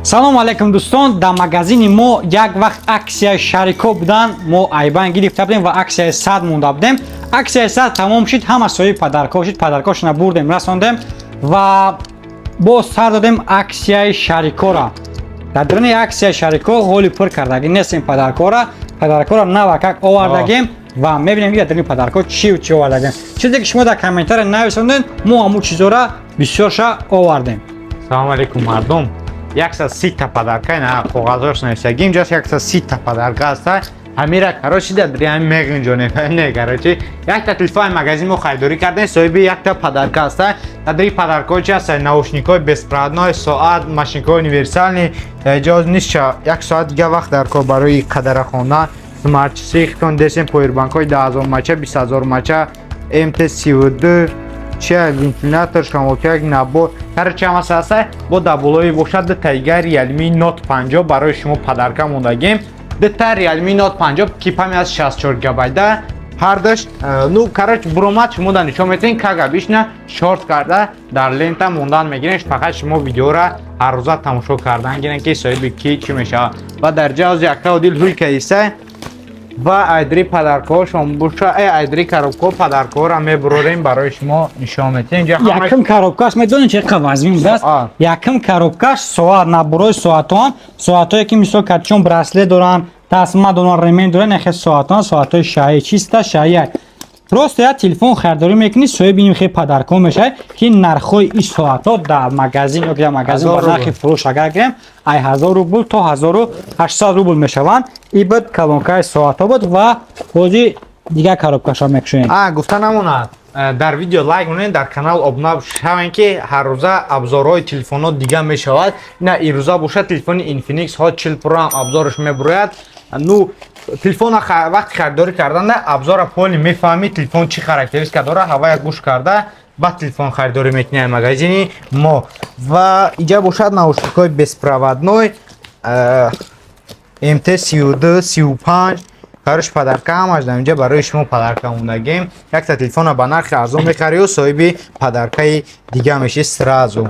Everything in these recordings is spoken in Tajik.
Салому алайкум, дӯстон. Дар магазини мо як вақт аксияи шарико будан, мо айбан гирифта будем ва аксияи 100 монда будем. Аксияи 100 тамом шуд, ҳама соҳиби подарко шуд. Подаркошона бурдем, расондем ва боз сар додем аксияи шарикора. Дар даруни аксияи шарико ҳоли пур кардагӣ нестем подаркора. Подаркора навакак овардагем ва мебинем, ки дар даруни подарко чию чӣ овардагем. Чизе ки шумо дар комментария нависондед, мо ҳамун чизора бисёрша овардем. Салому алейкум, мардум. 130 та подарка, ина коғазош нависагим, ҷас 130 та подарка аста. Ҳамира, короче, дар ҳами меғинҷонем. Не, короче, якта телефони магазин мо харидорӣ кардем, соҳиби якта подарка аста. Дар дари подаркаҳо чи аста? Наушникҳои беспроводной, соат, машинкаҳои универсальный. Ҷоз нист, як соат дига вақт дар кор барои қадара хондан. Смарт-часы хитон десем, повербанкҳои 10 000 мача, 20 000 мача, МТ 32 чия, вентилятор, шамолкак, набор, короче, ҳамас аста. Бо дар болои бошад дута дига Realme Note 50 барои шумо подарка мондагем. Дута Realme Note 50, ки память аз 64 гигабайта ҳардаш. Ну, короче, буромад, шумо дар нишон метавонед, как обычно, шорт карда дар лента мондан мегирем. Фақат шумо видеора ҳаррӯза тамошо кардан гирем, ки соҳиби ки чӣ мешавад. Ва дар ҷавзи яка одил ҳулка иса ва айдри подаркаҳошон боша. Айдри коробкаҳо подаркаҳоро мебурорем, барои шумо нишон метиҳем. Якум коробкаш медонед чӣ қадр вазмин будааст? Якум коробкаш соат, наборои соатон, соатҳое ки мисол катчон браслет доранд, тасма доранд, ремень доранд, яхе соатон, соатҳои шаҳӣ, чиста шаҳӣ. Просто як телефон харидорӣ мекунӣ, соҳиби ин хел подаркҳо мешавад, ки нархҳои ин соатҳо дар магазин ё ки дар магазин ба нархи фурӯш агар гирем, ай 1000 рубл то 1800 рубл мешаванд. И буд колонкаи соатҳо буд ва бози дигар коробкашро мекушоем. А гуфта намонад, дар видео лайк монед, дар канал обуна шавем, ки ҳаррӯза обзорҳои телефонҳо дига мешавад. Ина ирӯза бошад, телефони Infinix Hot 40 Pro ҳам обзораш мебурояд. Ну, телефона вақти харидорӣ карданда обзора полный мефаҳмӣ, телефон чӣ характеристика дора, ҳавая гӯш карда баъд телефон харидорӣ мекунӣ магазини мо. Ва иҷа бошад наушникҳои беспроводной МТ 32, 35. Короче, подарка ҳамаш дар инҷа барои шумо подарка мондагем. Якта телефона ба нархи арзон мехарию соҳиби подаркаи дига мешӣ сразу.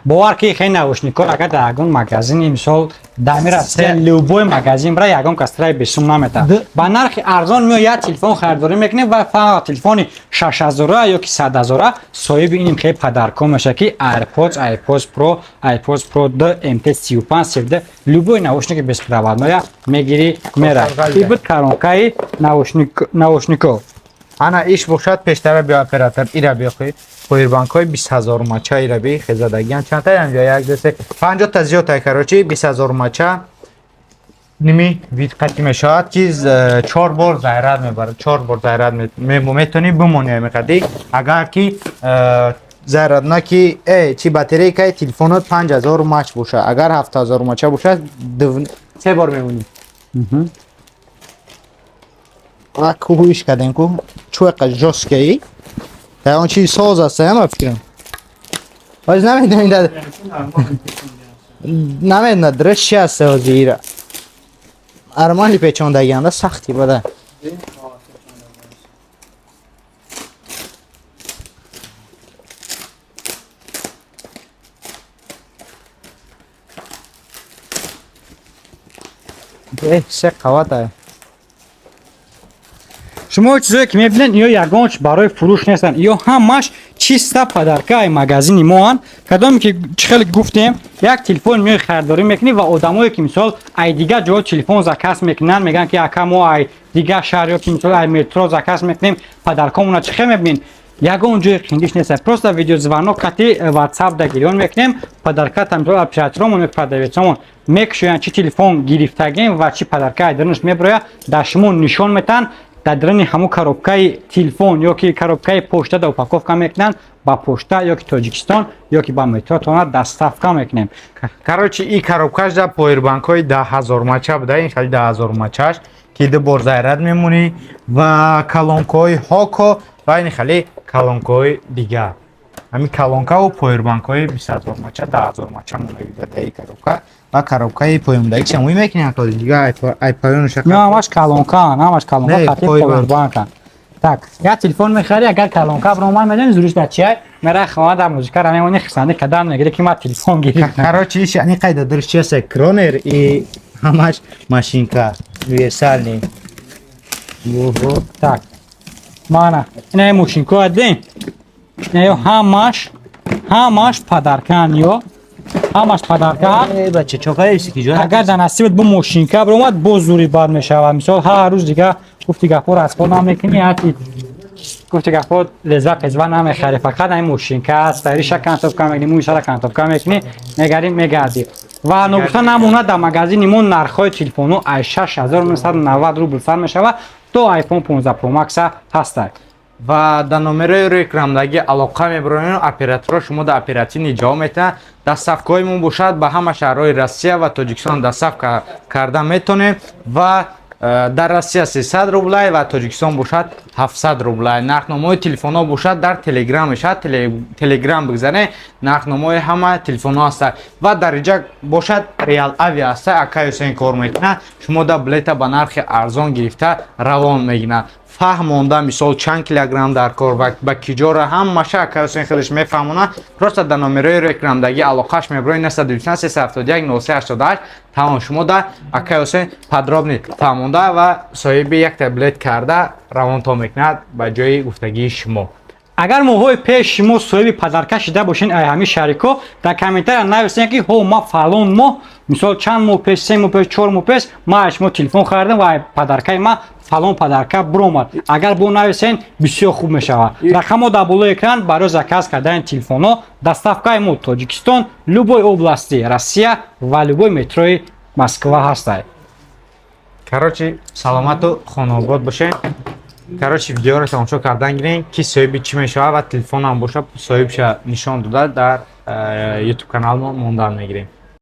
Бовар ки, хеле наушникҳо агар дар ягон магазини, мисол, дар Россия любой магазин бира, ягон кас траи бесум наметавад. Ба нархи арзон меояд, як телефон харидорӣ мекунед ва фақат телефони 6000-а ё ки 100 000-а соҳиби ин хеле подаркҳо мешавад, ки AirPods, AirPods Pro, AirPods Pro 2, МТ 35, 32, любой наушники беспроводноя мегирӣ, мера. И буд коробкаи наушникҳо. Ана иш бошад, пештара биё, оператор, ира биёхи, повербанкҳои 20 000 мача, ира би хезадагиан. Чандта инҷа? Як, ду, се, 50 та зиёдта. Короче, 20 000 мача, ними вид қати мешавад, ки чор бор заряд мебарад, чор бор заряд метавонӣ бимонӣ меқади, агар ки заряд ки чи батарейкаи телефонот 5000 мач бошад. Агар 7000 мача бошад, се бор мемонӣ. Кӯҳиш кардем ку, чӯ жёсткий дар он чизи соз аст, ама фикрам ҳоз намедонӣ, намедонад дуруст чи аст. Ҳози ира армани печондагианда сахти бада. Се қавата. Шумо чизое ки мебинед, ё ягон ч барои фурӯш нестанд, ё ҳамаш чиста подаркаи магазини моанд. Кадоме ки чӣ хеле гуфтем, як телефон меои харидорӣ мекунӣ ва одамое ки мисол ай дигар ҷо телефон заказ мекунанд, мегӯянд, ки ака, мо ай дигар шаҳр ё ки мисол ай метро заказ мекунем, подаркомона чӣ хел мебинед? Ягон ҷои қиндиш нест, просто видеозвонок қати WhatsApp да гирён мекунем, подарка та мисол операторомон ё продавецомон мекушоянд, чӣ телефон гирифтагем ва чӣ подарка айдаронаш мебирояд, дар шумо нишон метаҳанд. Дар даруни ҳамун коробкаи телефон ё ки коробкаи почта да упаковка мекунанд, ба почта ё ки Тоҷикистон, ё ки ба метро тона доставка мекунем. Короче, и коробкаш да повербанкҳои 10 000 мача буда, ин хали 10 000 мачаш, ки ду бор заряд мемонӣ, ва колонкаҳои Hoco ва ин хали колонкаҳои дигар. Ҳамин колонкаву повербанкҳои 20 000 мача, 10 000 мача монда даи коробка. Ва коробкаи поёндаги чамои мекунем, дига ай поёнуша. Ё ҳамаш колонкаан, ҳамаш колонка Не, қати повербанк. повербанкан. Так, як телефон мехари, агар колонка бромад, медони зуриш дар чия? Мера хона, дар музикара мемони, хисанди кадан мегири, ки ма телефон гирифтам. Короче, иш ани қайда дуриш чеса кронер и ҳамаш машинка универсальный. Ого. Так, мана ина мошинко адем, ина ҳамаш подаркан, ё ҳамаш подарка. Э, бача, чоқаи ки ҷо. Агар дар насибат бо мошинка биромад, боз зури бад мешавад. Мисол, ҳар рӯз дига, гуфти гапҳо, расход намекунӣ, ҳати гуфти гапҳо, лезва пезва намехарӣ, фақат ҳамин мошинка аст. Риша кантовка мекунӣ, мӯи сара кантовка мекунӣ, мегарӣ, мегардӣ. Ва ногуфта намонад, дар магазини мо нархҳои телефонҳо аз 6990 рубл сар мешавад, то iPhone 15 Pro Max ҳастад. Ва дар номерои рӯи экрандагӣ алоқа мебаронем, операторо шумо дар оперативный ҷавоб метаҳанд. Доставкаҳои мо бошад, ба ҳама шаҳрҳои Россия ва Тоҷикистон доставка карда метонем ва дар Россия 300 рублай ва Тоҷикистон бошад, 700 рублай. Нархномаҳои телефонҳо бошад, дар Телеграм мешавад. Телеграм бигзаред, нархномаҳои ҳама телефонҳо ҳастад. Ва дар инҷа бошад, Реал Авиа ҳаста, акай Ҳусейн кор мекунад. Шумо да билета ба нархи арзон гирифта равон мегирад. Фаҳмонда, мисол, чанд килограмм дар кор ва ба киҷора, ҳамаша акай Ҳусейн худаш мефаҳмонад. Просто дар номерои рӯи экрандагӣ алоқаш мебароед: 923 371 03 88. Тамом, шумо да акай Ҳусейн подробный фаҳмонда ва соҳиби як билет карда равонтон мекунад ба ҷои гуфтагии шумо. Агар моҳҳои пеш шумо соҳиби подарка шида бошед ай ҳамин шарико, дар комментария нависед, ки ҳо, ма фалон моҳ, мисол, чанд моҳ пеш, 3 моҳ пеш, 4 моҳ пеш ма аз шумо телефон харидам ва ай подаркаи ма фалон подарка биромад. Агар бо нависен, бисёр хуб мешавад. Рақамҳо дар болои экран барои заказ кардани телефонҳо. Доставкаи мо Тоҷикистон, любой области Россия ва любой метрои Москва ҳастад. Короче, саломату хонаобод бошед. Короче, видеоро тамошо кардан гирем, ки соҳиби чӣ мешавад ва телефонам бошад, соҳибша нишон дода, дар Ютуб канал мо мондан мегирем.